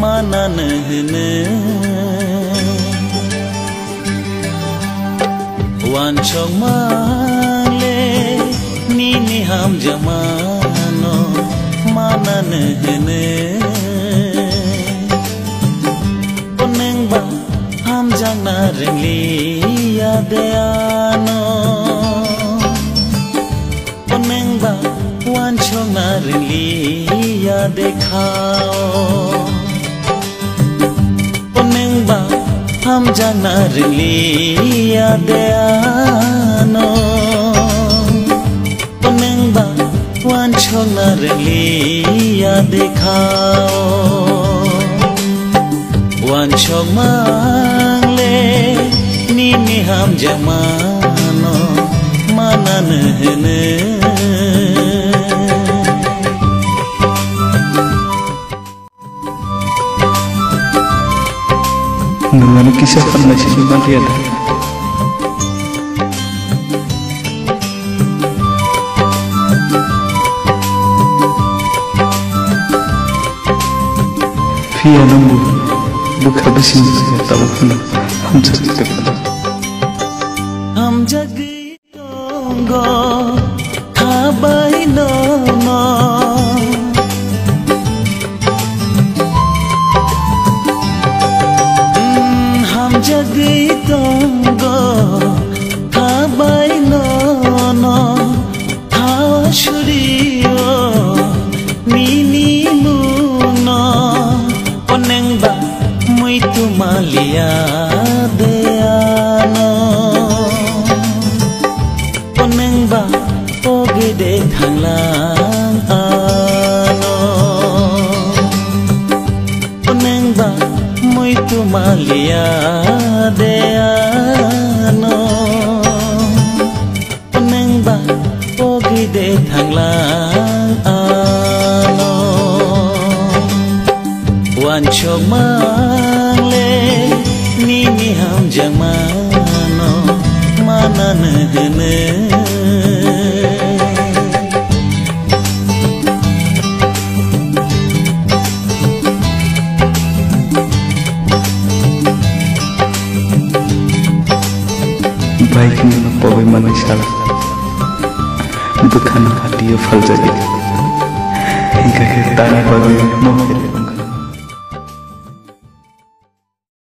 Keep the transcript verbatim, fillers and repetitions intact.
Manano hwno. Wansokmang le nini hamjakmano manano hwno. O nwng ba hamjakna rwngli ya de ano. O nwng ba wansokna rwngli ya de kha o. O nwng ba hamjakna rwngli ya de ano. O nwng ba wansokna rwngli ya de kha o. Wansokmang le nini hamjakmano manano hwno. Nwng ano kisa hamnai simi manliya da? Phiya nwngbo bwkha bising tabuk phano hamjak tongkha. Hamjagwi tongo khabai nono. Mm, hamjagwi tongo khabai nono. Thawa surio nini mungno. O nwng ba muitu maliya de ano. O nwng ba pogwi de thanglang ano. O nwng ba muitu maliya de ano. O nwng ba pogwi de thanglang ano. Wansokmang le nini hamjakmano manano hwno. Bike no pogwi manwi sala. Bwkhano hatiyo phaljadi. Hinkhe tani bagwi mo